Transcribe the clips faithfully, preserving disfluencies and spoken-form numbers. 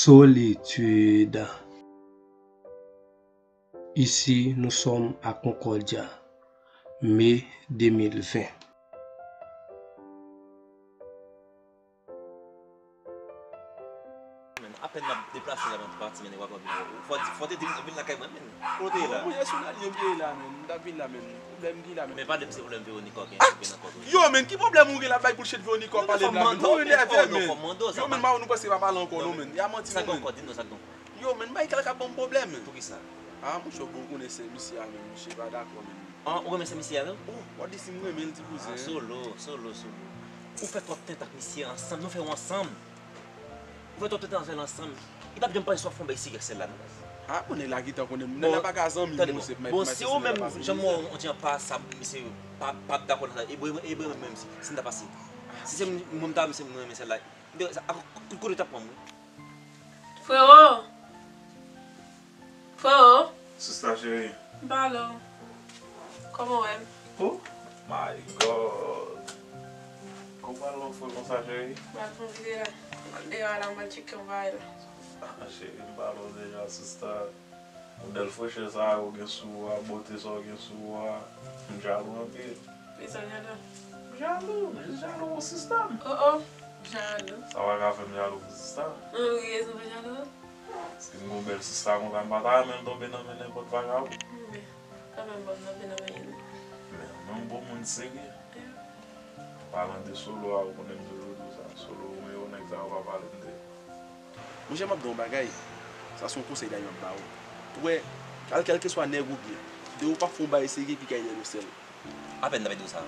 Solitude. Ici, nous sommes à Concordia, mai deux mille vingt. Men, apèn m ap deplase la, m ap pati, men, w ap vin, fò, fò te di m vin lakay mwen, men. Kote w ye la? Mwen, sou lalyen m te ye la, men. M t ap vin la, men. Pwoblèm ki la, men. Men pa de m se pwoblèm Veronica w gen, ou gen nan kò w. Yo, men, ki pwoblèm ou gen la bay bullshit Veronica w pale m la, men? Ou nève, men. Yo, men, Mawo, nou panse pa pale ankò, non, men. Y a manti, non, men. Yo, men, Michael ka ban m pwoblèm, men. Poukisa? Ah, monchè, bon, ou konnen sè misye a, men. Misye pa dakò, men. An, ou renmen sè misye a, non? Oh, w ap di si m renmen l, ti kouzen. Ah, solo, solo, solo. Ou fè twòp tenten ak misye ansanm, nou fè yo ansanm. Ou fè twòp tenten avè l ansanm. Li p ap janm panse si w ap fè yon bagay serye ak sè l la, non. Ah, bon, nèg la gentan konnen m. Nèg la pa ka zanmi m, monchè, m ap di sa. Bon, si ou menm, jan m wè w, on ti jan pa sa, misye pa, p ap dakò nan sa. E bon, e bon, menm si, si m ta pase. Si se mwen, m ta, misye, mwen renmen sè l la. M te, sa, ak kout kote t ap pran m, wi. Frewo! Frewo! Sista cheri. M pale w. Kòman w wè m? Oh my God! Kòman w al nan fre konsa, cheri? M al pran vide la. M al deyò a la, m al tcheke yon bagay la. Ah, cheri, m pale w deja, sista. Modèl frechè sa yo gen sou ou a, bote sa w gen sou ou a, m jalou anpil. Kisa w jalou? M jalou, m jis jalou pou sista m. Oh oh, jalou. Sa pa ka fè m jalou pou sista m. Ou gen rezon pou jalou. Si m gen yon bèl sista konsa, m pa ta renmen l tonbe nan men nenpòt vagabon. Men, kanmenm, bon, m tonbe nan men li. Men, men m bon moun serye. Palan de Solo a, ou konnen m toujou di w sa. Solo Romeo, nèg sa yo pa pale m de yo. Monchè, m ap di w yon bagay. Sa se yon konsèy dayè m ap ba ou. Ou wè, kal, kèlkeswa nèg ou ye, depi w pa fè yon bagay serye, piga w dèyè dosèl. Apèn n ap di w sa.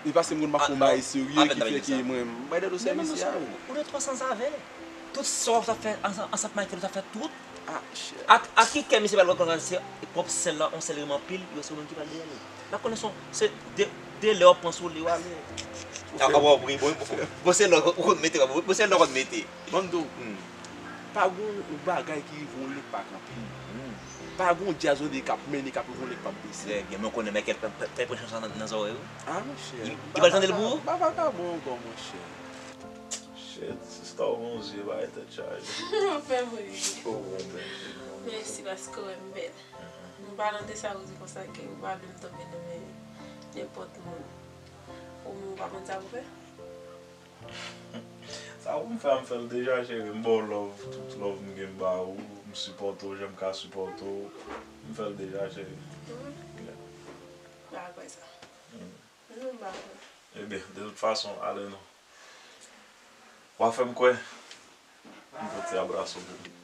E paske m konn m ap fè yon bagay serye ki fè ke mwen, m bay dèyè dosèl mesye a, wi. Ou de twò sanzave. Tout sa w ap fè ansanm, ansanm Michael, w ap fè tout. Ah, shit. Ak, ak ki kè misye pral rekonèt se pwòp sè l la, yon sè l renmen anpil, yo se ou menm ki pral dèyè li. N ap konnen se de, de lè w ap pran sou li w ale. Ah, ah, bon, bon, bon, bon, se lè w konn mete, bon, se lè w konn mete. Ban m di w, pa gon yon bagay ki rive yon lè k pa kanpe. Pa gon djaz yon lè k ap mennen, k ap rive yon lè k p ap bese. Trè byen, men w konnen Michael fè, fè, fè presyon sa nan, nan zòrèy ou. Ah, monchè. Li pral tande l pou ou? M pa vakabon ankò, monchè. Shit, sista w gon zye, bagay tèt chaje. Ou fè m ri. Oh, bon, bèl. Mèsi paske w wè m bèl. An palan de sa, ou di konsa ke ou pa vle m tonbe nan men nenpòt moun. Ou menm ou pa konn sa pou fè? Sa pou m fè a, m fè l deja, cheri. M ba w love, tout love m gen m ba ou. M sipòte w jan m ka sipòte w. M fè l deja, cheri. Wi. Yeah. M pa kwè sa. Mm. Non, m pa kwè. Ebyen, de tout fason, ale non. W a fè m kwè. M pote abraso pou ou.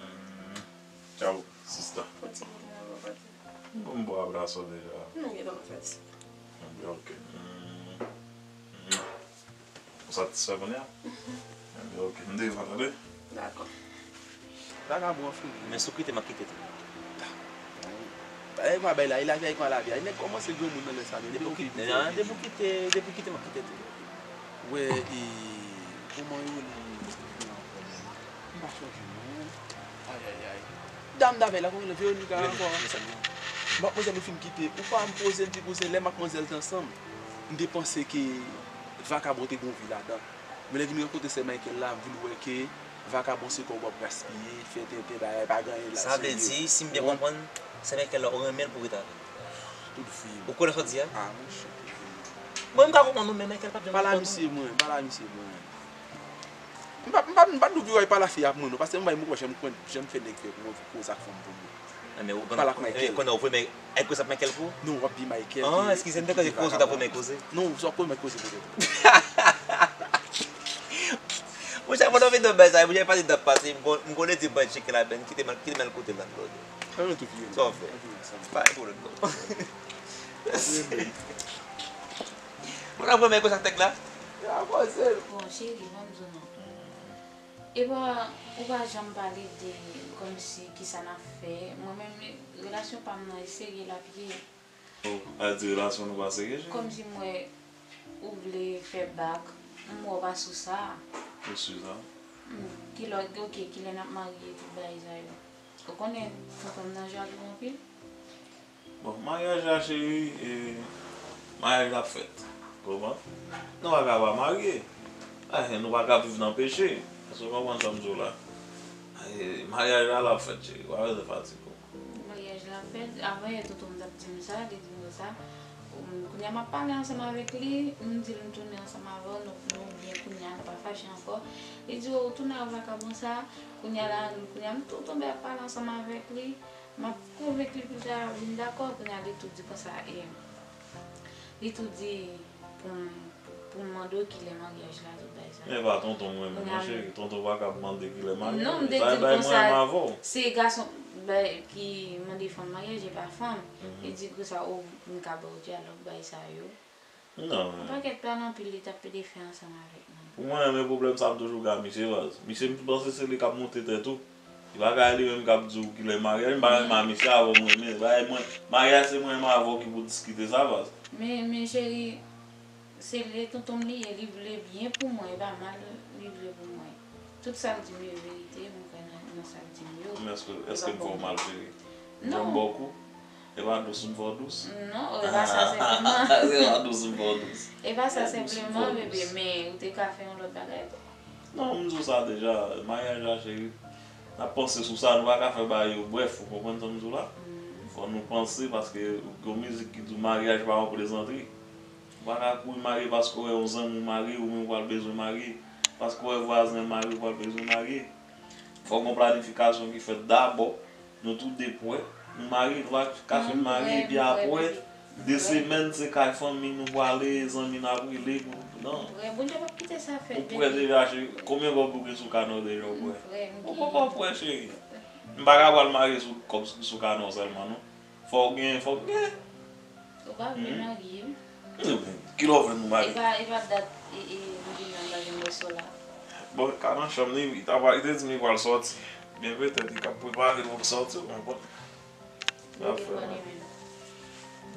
Mm. Tchao, sista. Fò ti bout la, papa. Bon, m ba w abraso deja. M gentan fè ti. Ebyen, ok. Mm. Mm. Ou satisfè kounye a? Mhm. Ebyen, ok. M devan, tande? Dakò. Vagabon an fini. Men si w kite m, m ap kite tou. Bagay mwen bay la, e lavi a, e kòman lavi a. E nèg kòmanse granmoun nan lè sa, men depi w kite, depi w kite, depi w kite, m ap kite tou. Wè, e, kòman yo rele fi a ankò menm? M pa sonje non. Ayayay. Dam davèy la, kòman yo rele? Veronica ankò. Matmwazèl nou fin kite. Ou pa m poze l, ti kouzen, lè m ak manzèl te ansanm, m te panse ke vakabon te gen yon vi ladan. Men lè m vin rankontre sè Michael la, m vin wè ke vakabon se kòb w ap gaspiye, fè tenten, bagay pa gen anyen la. Sa vle di, si m byen konprann, sè Michael la, ou renmen l pou w ret avè l? Tout vi m. Ou konnen sa w di a? Ah, monchè, tout vi m. Mwen, m ka konprann ou, men Michael p ap janm konprann ou. Pale a misye mwen, pale a misye mwen. M pa, m pa, m pa t dwe vire pa la fi ap mwen non, paske m bay mwen kwè janm, janm fè nèg fè pou mwen koze ak fanm pou mwen. Pale ak Michael. Konnen ou premye, e koze ak Michael pou? Non, w ap di Michael. Ah, eskize m, m te kwè se koze w t ap premye koze. Non, se w ap premye koze pou mwen. Monchè, mwen anvi nan bay sa, monchè, pase t ap pase, m kon, m konnen di m pa tcheke la, ben, kite m al, kite m al kote l la, brother. Sa w fè? Pa gen pwoblèm non. Mwen ap premye koze ak nèg la. Bon, cheri, ban m di w non. Epa, ou pa janm pale de kòmsi kisa n ap fè. Mwen menm, relasyon pa m nan, e serye l ap ye. Oh, a di relasyon nou pa serye, cheri? Kòmsi m wè ou vle fè bak, m wè w pa sou sa. Ou si sa? Hmm, kilè, ok, kilè n ap marye, tout bagay sa yo. Ou konnen, tonton m nan jalou anpil. Bon, maryaj la, cheri, e, maryaj la ap fèt. Konprann? Nou pa ka pa marye. Ahen, nou pa ka viv nan peche. Èske w konprann sa m di w la? E, maryaj la, l ap fèt, cheri. Pa bezwen fatige w. Maryaj la fèt, avanyè tonton m t ap di m sa, li di m konsa, um, kounye a m ap pale ansanm avèk li, m di l m tounen ansanm avè w, nou, nou byen kounye a, nou pa fache ankò. Li di, o, ou tounen ak vakabon sa, kounye a la, kounye a m tou tonbe ap pale ansanm avèk li, m ap konvenk li pou l ta vin dakò, kounye a li tou di konsa, e, li tou di, pou m pou m mande w kilè maryaj la, tout bagay sa. Men e pa tonton mwen menm non cheri, tonton pa ka ap mande kilè maryaj. Non, m te di l konsa, se gason ki mande fanm maryaj, e pa fanm. Li di konsa, o, m ka ba w dyalòg, bagay sa yo. Non. Yon pakèt pale anpil, li t ap pede fè ansanm avèk mwen. Pou mwen, men pwoblèm sa m toujou gen ak misye baz. Misye m panse se li k ap monte tèt ou. Li pa ka li menm k ap di w kilè maryaj, m pa renmen a misye avè w m renmen. Bagay mwen, maryaj se mwen menm avè w ki pou diskite sa baz. Men, men cheri, se lè tonton m li ye, li vle byen pou mwen, e pa mal li vle pou mwen. Tout sa l di m yo verite, mwen kwè nan, nan sa l di m yo. Men èske, èske m fè w mal cheri? Non. Jan m ba w kou? E pa dous m fè w dous? Non, e pa sa senpleman. E pa dous m fè w dous. E pa sa senpleman, bebe, men ou te ka fè yon lòt bagay tou. Non, m di w sa deja, maryaj la cheri, n ap panse sou sa, nou pa ka fè bagay yo brèf, ou konprann sa m di w la? Fò nou panse, paske gen yon mizik ki di w maryaj pa yon plezantri. Ou pa ka kouri marye paske w wè yon zanmi w marye, ou menm ou pral bezwen marye. Paske w wè vwazen an marye, ou pral bezwen marye. Fò gen yon planifikasyon ki fèt dabò. Nou tou de pwè. Nou marye, nou pa ka fin marye, epi apre, de semèn, se kay fanmi nou prale, zanmi n ap rele pou, non. Ou prè deja, cheri. Konbyen kòb ou gen sou kanè w deja, ou prè? Ou poko prè, cheri. M pa ka pral marye sou kòb sou kanè w sèlman, non. Fò w gen, fò w gen. Ou pa vle marye. Kilè w vle nou marye? E pa, e pa dat, e, e, m vin nan bagay m wè sou la. Bon, ka nan chanm li, li ta pral, li te di m li pral sòti. Byen petèt, li k ap prepare l pou l sòti, ou konprann? Li te konnen menm.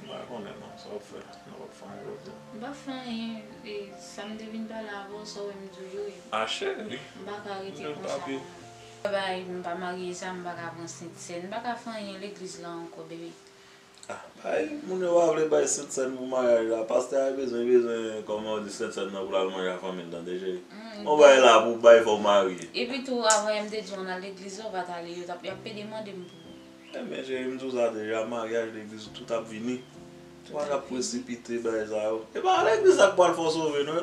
M pa konnen non, sa w ap fè, nan w ap fè anyen jodi a? M pa fè anyen, e, sa m te vin pale avè w, sa w wè m di w yo, e. A cheri! M pa ka rete konsa non. Bay, m pa marye sa, m pa ka pran sentsèn, m pa ka fè anyen legliz la ankò, bebe. Ah, bay, moun yo pa vle bay sentsèn pou maryaj la. Pastè a bezwen, bezwen, kòman yo di, sentsèn nan pou l al manje ak fanmi l, tande, cheri. Yon bagay la pou bay, fò w marye. Epi tou, avanyè m te di w, n al legliz la, ou pa t ale, yo t ap, y ap pede mande m pou ou. Ebyen, cheri, m di w sa deja, maryaj, legliz, tout ap vini. Ou pa t ap presipite bagay sa yo. E pa legliz la k pral fè w sove, non.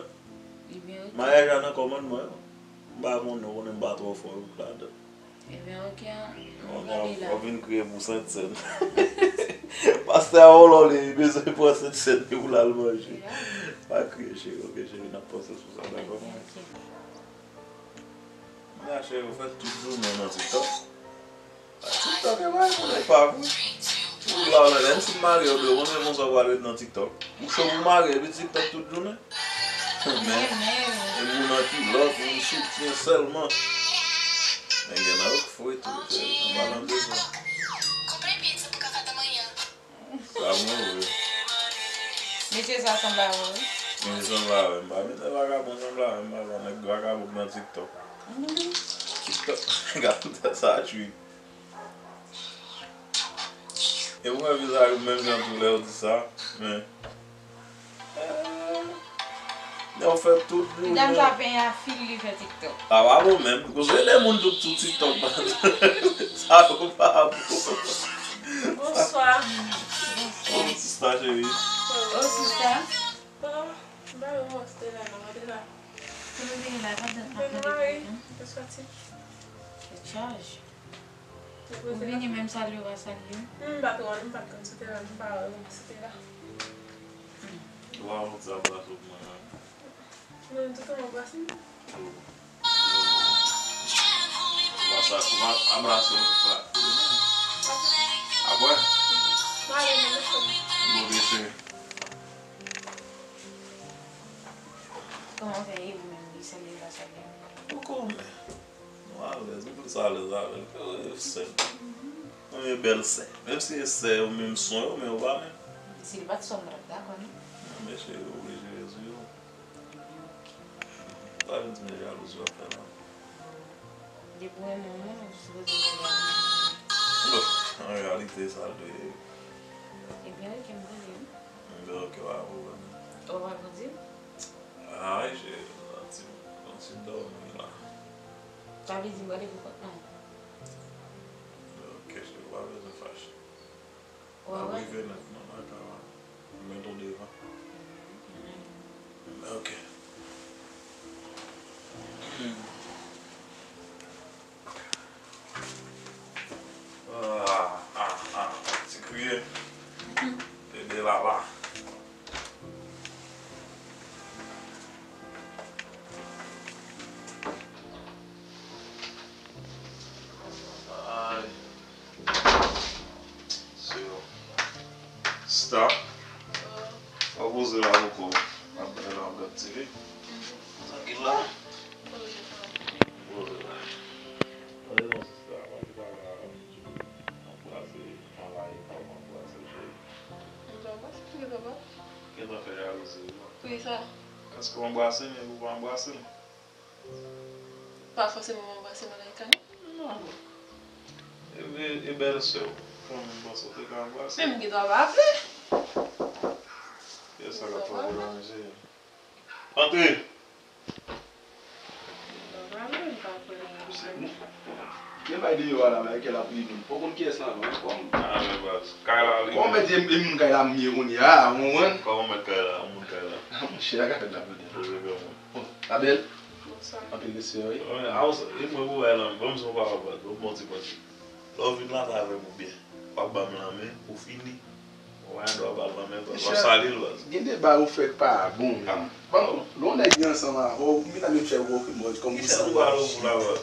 Maryaj la nan kòmandman yo. M pa konnen, ou konnen m pa twò fò ladan. Ebyen, oke, an, nou prale la. W ap vin kriye pou sentsèn. Pastè a, yon lò li bezwen pran sentsèn li pou l al manje. Pa kriye, cheri, oke, cheri, n ap panse sou sa, dakò? Oke, oke. Monchè, ou fè tout jounen w nan TikTok. TikTok e bay moun epa vre. Ou la w la, menm si w marye, ou dwe konnen konsa w pral ret nan TikTok. Ou cho pou w marye, epi TikTok tout jounen. Men, e moun an kilòt, moun soutyen sèlman. Men gen nan yo k fre tou, cheri, anba nan bezwen. Sa move. Mesye sa sanble avè w wi. Mesye sanble avè m. M pa mete vakabon sanble avè m, m pa pran nèg vakabon nan TikTok. TikTok, gade sa tchwi. E mwen vizaj ou menm jan tou lè yo di sa, men. Lè w fè tout jounen. Medam sa penyen a fil li fè TikTok. Sa pa bon menm. Koze de moun tout sou TikTok. Sa yo pa bon. Bonswa. Oh, sista cheri. Oh, sista. Oh, m pa wè w Stella non, Stella. Kote w te ye la, pa dat m ap tande pou ou. Bonswa, ti. Tèt chaje. Ou vini menm salye w pa salye m. M pa t wè, m pa t konn si w te la, m pa wè w si w te la. Ou pa yon ti abraso pou mwen menm? Mwen menm tout tan w abrase m. Ou pa sa, ou pa abrase m. Apre? M ale menm, m fè m. Bon, byen cheri. Kòman w fè ye ou menm, li salye w pa salye m? Ou konnen. Nou alèz, nou plis alèz avè l ke sè m. Mwen renmen bèl sè. Menm si e sè yo menm son yo, men yo pa menm. Si l pa t sè w, m pa t ap dakò non. Non, men cheri, ou oblije rezon yo. Pa vin di m se jalouzi w ap fè non. Depi w renmen yon moun, ou sipoze gen jalouzi. Bon, an reyalite, sa l dwe ye. Ebyen, oke, m tande w. Ebyen, oke, pa gen pwoblèm. Ou pa pou di m? Ay, cheri, yon ti, yon ti dòmi la. Sa vle di m prale pou kont mwen? Ap rive nèt nan lakay la. M met w devan. Ok. Ah, ah, ah, ti kriye. Bebe lala. Ay. Se yon star. Sa poze la ankò. Ap gade la, ap gade T V. Trankil la. Poze la. Tande non, sista, pa di bagay la, m anbrase, anvayi kò m, anbrase cheri. M pa anbrase, m gentan anbrase. Gentan fè jalouzi wi. Poukisa? Paske w anbrase m epi w pa anbrase m. Pa fòseman w anbrase Malaika non. Non. E, e, e bèl sè w. Kòman m panse w te ka anbrase? Men m gen dwa pa vle. Kiyès sa k ap fè w deranje? Antre! M pa vle, m pa vle, m pa vle. Gen bay deyò a la, Michael ap ri menm. Ou konn kiyès la non, kòm. Ah, men baz. Kay la, li. Kòm mèt di, e moun kay la m ye kounye a, ou konprann? Kòman mèt kay la, moun kay la? Monchè, a ka fèt la, brother. Poze kò w. Bon, la bèl. Bonswa. Anpil respè, wi. Wi, a w, e mwen pou bay lanmen, ban m son pawòl, baz. Bon, bon ti pati. Lè w vin la, sa avè m ou byen. W ap ban m lanmen, ou fini. Ou pa gen dwa ba l lanmen, w ap salye l, baz. Gen de bagay ou fè k pa bon, menm. Ban m, lè yon nèg gen ansanm avè w, ou mete menm chèf ou fè mòd kòm ou san. Kisa ou pale pou la, baz?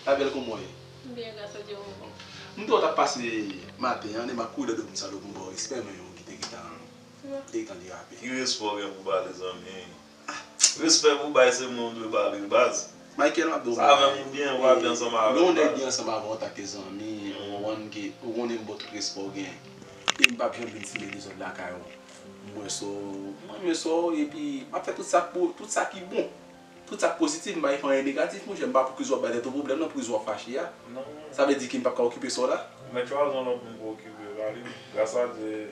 Labèl, kòman w ye? M byen, gras a Dye, ou menm? M te wè w t ap pase maten an, e m ap kouri lòt moun sa yo pou m ba w respè, men yon ki te gentan, te gentan derape. Ki respè w gen pou ba l, zanmi? Respè pou bay se mwen ou dwe ba li baz. Michael, m ap di w yon bagay. Sa avè m ou byen, ou pa byen ansanm avè m baz. Lè yon nèg byen ansanm avè w antanke zanmi, ou konprann ke, ou konnen m ba w tout respè w gen. E m p ap janm vin simen dezòd lakay ou. M wè sa w, m renmen sa w, epi m ap fè tout sa k pou, tout sa ki bon. Tout sa k pozitif, m pa gen fè anyen negatif, monchè, m pa pou kriz w ap bay tèt ou pwoblèm nan, pou kriz w ap fache a. Sa vle di ke m p ap ka okipe sa w la? Mèt chwazi yon lòt moun pou okipe, pa li. Gras a Dye,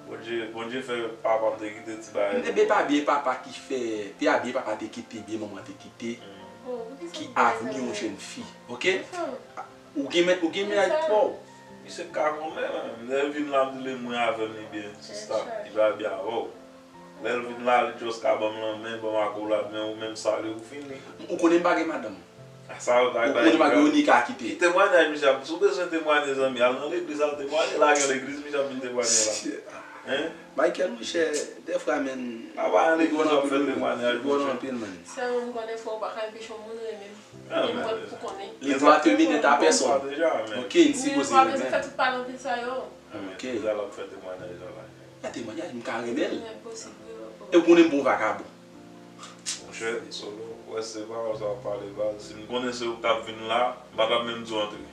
Bondye, Bondye fè papa m te kite ti bagay. Ebyen pa byen papa ki fè, te a byen papa te kite, byen manman te kite, ki avni yon jèn fi, oke? Ou gen men, ou gen men a pa w. Misye ka konnen, lè l vin la, m di li mwen avè m li byen, sista, li pa byen avè w. Lè l vin la, li just ka ban m lanmen, ban m akolad, men ou menm salye, ou fini. Ou konnen m pa gen madanm. A sa yo ta bay. Ou konnen pa gen youn ki ka kite. Ki temwayaj misye ap, si w bezwen temwaye zanmi, al nan legliz, al temwaye, lage legliz, misye ap vin temwaye la. Hein? Michael, monchè, dèfwa, men. Apa nan legliz w ap fè temwayaj, monchè? Sèlman m konnen fò w pa ka anpeche yon moun renmen m. Ah, men. Li dwa te mete ta pèsòn. Ok, n sipoze renmen. Ou pa bezwen fè tout pale anpil sa yo. Ok. Deja l ap fè temwayaj la. Fè temwayaj, m ka renmen l. E w konnen m pa yon vakabon. Monchè, Solo, wè se pawòl sa w ap pale, baz. Si m konnen se ou k t ap vin la, m pa t ap menm di w antre.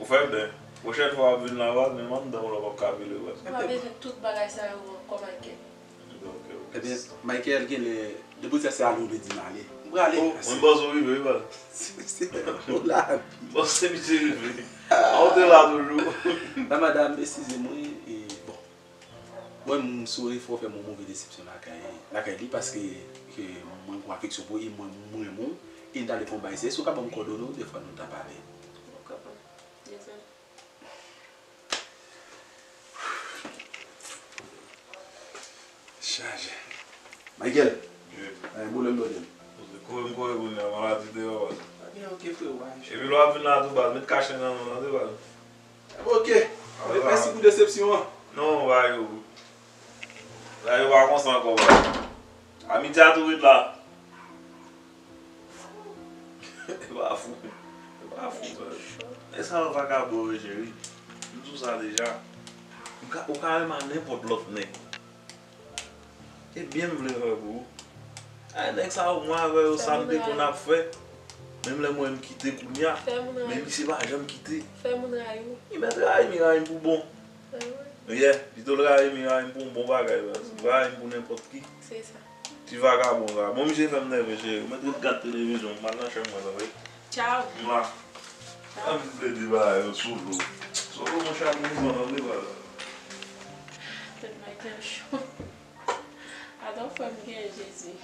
Ou fè byen. Pwochèn fwa w ap vin la, baz, menm anndan w la w p ap ka vire, baz. Ou pa bezwen tout bagay sa yo ankò, Michael. Ebyen, Michael, genlè, depi w di sa se ale w vle di m ale. M prale. Oh, mwen panse w rive, wi, baz. Se, se, se lavi. Panse misye rive. A w te la toujou. La, madanm, eskize mwen, e, bon. Mwen, m sou efò fè m yon move desepsyon lakay, lakay li, paske ke mwen gen afeksyon pou li, mwen, mwen renmen w, e m ta vle fè yon bagay serye. Si w ka ban m kòdone w, dèfwa nou ta pale. Dezòd. Chaje. Michael. Wi. Ay, boule m dòde m. Kouri m kouri kounye a, maladi deyò, baz. Pa gen anyen, ok, freo, pa gen. Epi lè w ap vin la tou, baz, met kache nan non, tande, baz. Ok. Mèsi pou desepsyon an. Non, baz, yo. Baz, yo pa konsa ankò, baz. Amitye a tou ret la. E pa fou. E pa fou, baz. Nèg sa yo vakabon, wi, cheri. M di w sa deja. Ou ka, ou ka renmen nenpòt lòt nèg. E byen m vle fè pou ou. Ay, nèg sa yo, mwen avè yo, sa m te konn ap fè. Menm lè mwen m kite kounye a, men misye pa janm kite. Fè moun rayi w. Li mèt rayi m, li rayi m pou bon. Yeah, pito l rayi m, li rayi m pou yon bon bagay, baz. Rayi m pou nenpòt ki. Se sa. Ti vakabon sa. Bon, misye fè m nève, cheri. Mwen te gad televizyon, m al nan chanm mwen, tande. Tchaw. M la. An m plede bagay yo sou dlo. Sou dlo, monchè, ap mouri, tande, baz. Tèt Michael cho. Atò, frè m gen Jezi.